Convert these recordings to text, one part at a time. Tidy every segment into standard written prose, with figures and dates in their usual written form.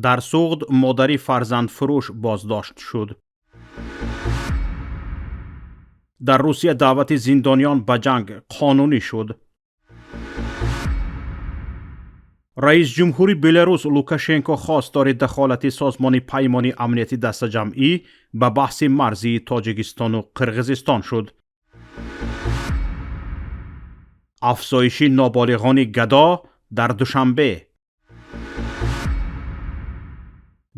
Дар Суғд модари фарзандфурӯш боздошт шуд. Дар Русия даъвати зиндониён ба ҷанг қонунӣ шуд. Раис ҷумҳури Беларус Лукашенко хостори дахолати Созмони Паймони Амнияти Дастаҷамъӣ ба баҳси марзии Тоҷикистону Қирғизистон шуд. Афзоиши ноболиғони гадо дар Душанбе.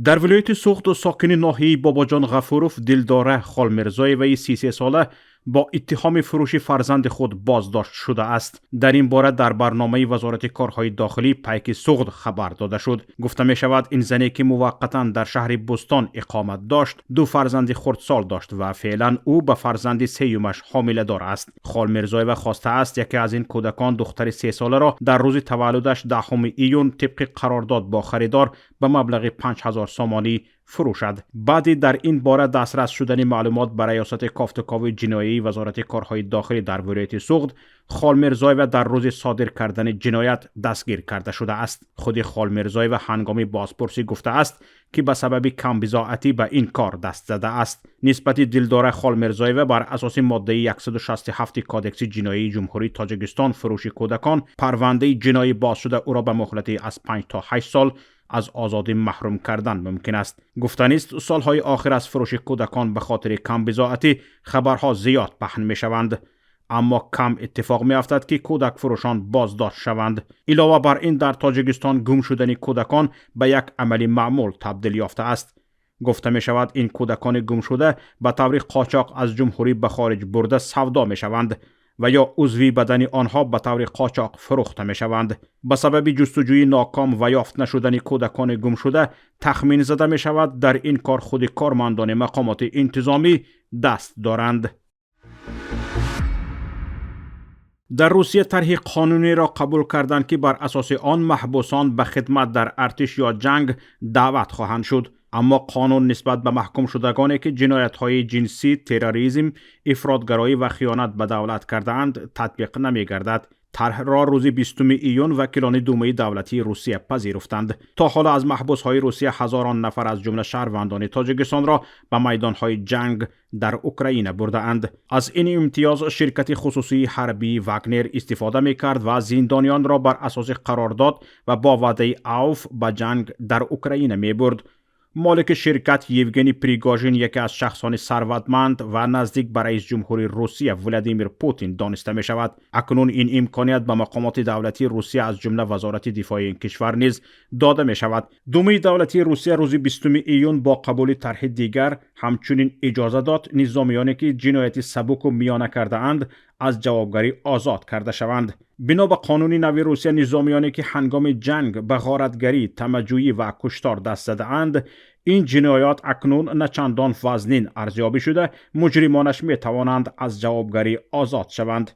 Дар вилояти Суғд сокини ноҳияи Бобоҷон Ғафуров Дилдора Холмирзоеваи 33сола бо иттиҳоми фурӯши фарзанди худ боздошт шудааст. Дар ин бора дар барномаи Вазорати корҳои дохилӣ Пайки Суғд хабар дода шуд. Гуфта мешавад, ин зане, ки муваққатан дар шаҳри Бӯстон иқомат дошт, ду фарзанди хурдсол дошт ва феълан ӯ ба фарзанди сеюмаш ҳомиладор аст. Холмирзоева хостааст, яке аз ин кӯдакон, духтари 3соларо, дар рӯзи таваллудаш 10 июн тибқи қарордод бо харидор ба маблағи 5000 сомонӣ фурӯшад. Баъди дар ин бора дастрас шудани маълумот ба Раёсати кофтукови ҷиноии Вазорати корҳои дохилӣ дар вилояти Суғд, Холмирзоева дар рӯзи содир кардани ҷиноят дастгир карда шудааст. Худи Холмирзоева ҳангоми бозпурсӣ гуфтааст, ки ба сабаби камбизоатӣ ба ин кор даст задааст. Нисбати Дилдора Холмирзоева бар асоси моддаи 167 Кодекси ҷиноии Ҷумҳурии Тоҷикистон, фурӯши кӯдакон, парвандаи ҷиноӣ боз шуда, ӯро ба муҳлати аз 5 то 8 сол аз озодӣ маҳрум кардан мумкин аст. Гуфтанист, солҳои охир аз фурӯши кӯдакон ба хотири камбизоатӣ хабарҳо зиёд паҳн мешаванд, аммо кам иттифоқ меафтад, ки кӯдакфурӯшон боздошт шаванд. Илова бар ин, дар Тоҷикистон гум шудани кӯдакон ба як амали маъмул табдил ёфтааст. Гуфта мешавад, ин кӯдакони гумшуда ба таври қочоқ аз ҷумҳурӣ ба хориҷ бурда савдо мешаванд ва ё узви бадани онҳо ба таври қочоқ фурӯхта мешаванд. Ба сабаби ҷустуҷӯи ноком ва ёфт нашудани кӯдакони гумшуда, тахмин зада мешавад, дар ин кор худи кормандони мақомоти интизомӣ даст доранд. Дар Русия тарҳи қонуниро қабул карданд, ки бар асоси он маҳбусон ба хидмат дар артиш ё ҷанг даъват хоҳанд шуд. Аммо қонун нисбат ба маҳкумшудагоне, ки ҷиноятҳои ҷинсӣ, терроризм, ифротгароӣ ва хиёнат ба давлат кардаанд, татбиқ намегардад. Тарҳро рӯзи 20 июн вакилони Думаи давлатии Русия пазируфтанд. То ҳоло аз маҳбусҳои Русия ҳазорон нафар, аз ҷумла шаҳрвандони Тоҷикистонро, ба майдонҳои ҷанг дар Украина бурдаанд. Аз ин имтиёз ширкати хусусии ҳарбии Вагнер истифода мекард ва зиндониёнро бар асоси қарордод ва бо ваъдаи авф ба ҷанг дар Украина мебурд. Молики ширкат Евгений Пригожин яке аз шахсони сарватманд ва наздик ба раис ҷумҳури Русия Владимир Путин дониста мешавад. Акнун ин имконият ба мақомоти давлатии Русия, аз ҷумла Вазорати дифои ин кишвар низ дода мешавад. Думаи давлатии Русия рӯзи 20 июн бо қабули тарҳи дигар ҳамчунин иҷоза дод, низомиёне, ки ҷинояти сабуку миёна кардаанд, аз ҷавобгарӣ озод карда шаванд. Бино ба қонуни нави Русия, низомиёне, ки ҳангоми ҷанг ба ғоратгарӣ, тамаъҷӯӣ ва куштор даст задаанд, ин ҷиноят акнун начандон вазнин арзёбӣ шуда, муҷримонаш метавонанд аз ҷавобгарӣ озод шаванд.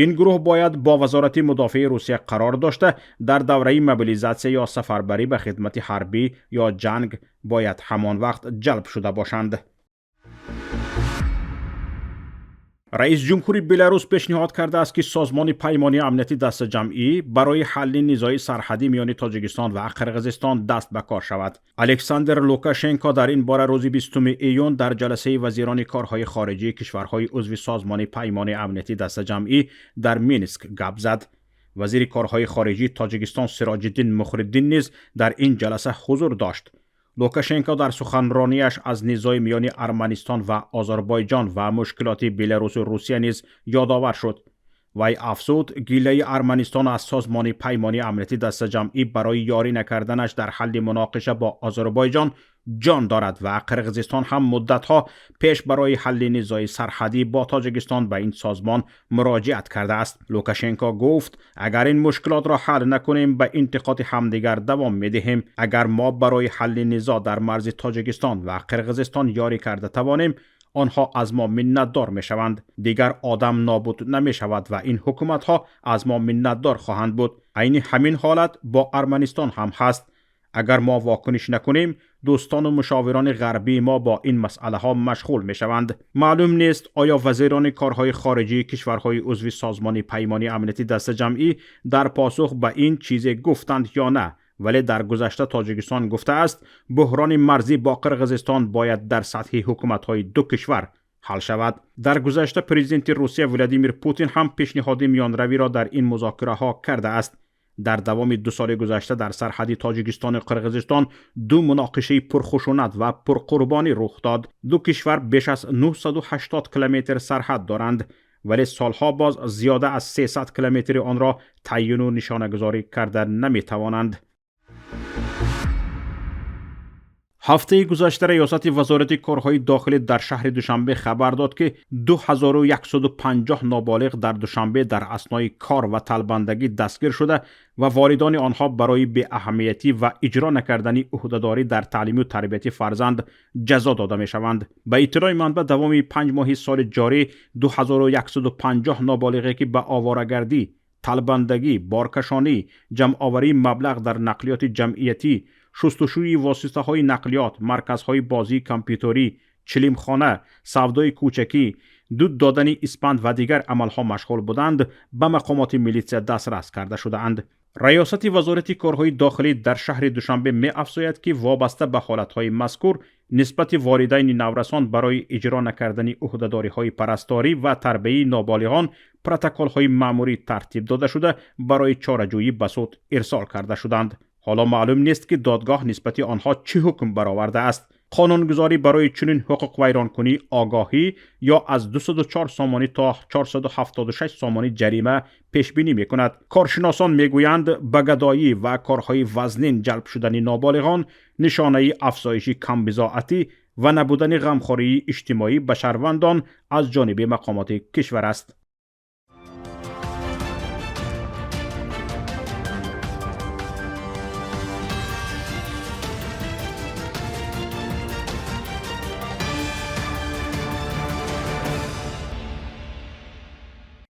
Ин гурӯҳ бояд бо Вазорати мудофиаи Русия қарор дошта, дар давраи мобилизатсия ё сафарбарӣ ба хидмати ҳарбӣ ё ҷанг бояд ҳамон вақт ҷалб шуда бошанд. Раис ҷумҳури Беларус пешниҳод кардааст, ки Созмони Паймони Амнияти Дастаҷамъӣ барои ҳалли низои сарҳадӣ миёни Тоҷикистон ва Қирғизистон даст ба кор шавад. Александр Лукашенко дар ин бора рӯзи 20 июн дар ҷаласаи вазирони корҳои хориҷии кишварҳои узви Созмони Паймони Амнияти Дастаҷамъӣ дар Минск гап зад. Вазири корҳои хориҷии Тоҷикистон Сироҷиддин Мухриддин низ дар ин ҷаласа ҳузур дошт. Лукашенко дар суханронияш аз низои миёни Арманистон ва Озарбойҷон ва мушкилоти Беларусу Русия низ ёдовар шуд. Вай афзуд, гилаи Арманистон аз Созмони Паймони Амнияти Дастаҷамъӣ барои ёрӣ накарданаш дар ҳалли муноқиша бо Озарбойҷон ҷон дорад ва Қирғизистон ҳам муддатҳо пеш барои ҳалли низои сарҳадӣ бо Тоҷикистон ба ин созмон муроҷиат кардааст. Лукашенко гуфт, агар ин мушкилотро ҳал накунем, ба интиқоди ҳамдигар давом медиҳем. Агар мо барои ҳалли низо дар марзи Тоҷикистон ва Қирғизистон ёрӣ карда тавонем, онҳо аз мо миннатдор мешаванд. Дигар одам нобуд намешавад ва ин ҳукуматҳо аз мо миннатдор хоҳанд буд. Айни ҳамин ҳолат бо Арманистон ҳам ҳаст. Агар мо вокуниш накунем, дӯстону мушовирони ғарбии мо бо ин масъалаҳо машғул мешаванд. Маълум нест, оё вазирони корҳои хориҷии кишварҳои узви Созмони Паймони Амнияти Дастаҷамъӣ дар посух ба ин чизе гуфтанд ё на. Вале дар гузашта Тоҷикистон гуфтааст, буҳрони марзӣ бо Қирғизистон бояд дар сатҳи ҳукуматҳои ду кишвар ҳал шавад. Дар гузашта президенти Русия Владимир Путин ҳам пешниҳоди миёнравиро дар ин музокираҳо кардааст. Дар давоми 2 соли гузашта дар сарҳади Тоҷикистону Қирғизистон ду муноқишаи пурхушунат ва пурқурбонӣ рух дод. Ду кишвар беш аз 980 километр сарҳад доранд, вале солҳо боз зиёда аз 300 километри онро таъйину нишонагузорӣ карда наметавонанд. Ҳафтаи гузашта риёсати Вазорати корҳои дохилӣ дар шаҳри Душанбе хабар дод, ки 2150 ноболиғ дар Душанбе дар аснои кор ва талбандагӣ дастгир шуда ва волидони онҳо барои беаҳамиятӣ ва иҷро накардани ӯҳдадорӣ дар таълиму тарбияти фарзанд ҷазо дода мешаванд. Ба иттилои манбаъ, давоми 5 моҳи соли ҷорӣ 2150 ноболиғе, ки ба оворагардӣ, талбандагӣ, боркашонӣ, ҷамъоварии маблағ дар нақлиёти ҷамъиятӣ, шустушӯи воситаҳои нақлиёт, марказҳои бозии компютерӣ, чилимхона, савдои кӯчакӣ, дуд додани испанд ва дигар амалҳо машғул буданд, ба мақомоти милитсия дастрас карда шудаанд. Раёсати Вазорати корҳои дохилӣ дар шаҳри Душанбе меафзояд, ки вобаста ба ҳолатҳои мазкур нисбати волидайни наврасон барои иҷро накардани ӯҳдадориҳои парасторӣ ва тарбияи ноболиғон протоколҳои маъмурӣ тартиб дода шуда, барои чораҷӯӣ ба суд ирсол карда шуданд. Ҳоло маълум нест, ки додгоҳ нисбати онҳо чӣ ҳукм баровардааст. Қонунгузорӣ барои чунин ҳуқуқвайронкунӣ огоҳӣ ё аз 204 сомонӣ то 476 сомонӣ ҷарима пешбинӣ мекунад. Коршиносон мегӯянд, ба гадоӣ ва корҳои вазнин ҷалб шудани ноболиғон нишонаи афзоиши камбизоатӣ ва набудани ғамхории иҷтимоӣ ба шаҳрвандон аз ҷониби мақомоти кишвар аст.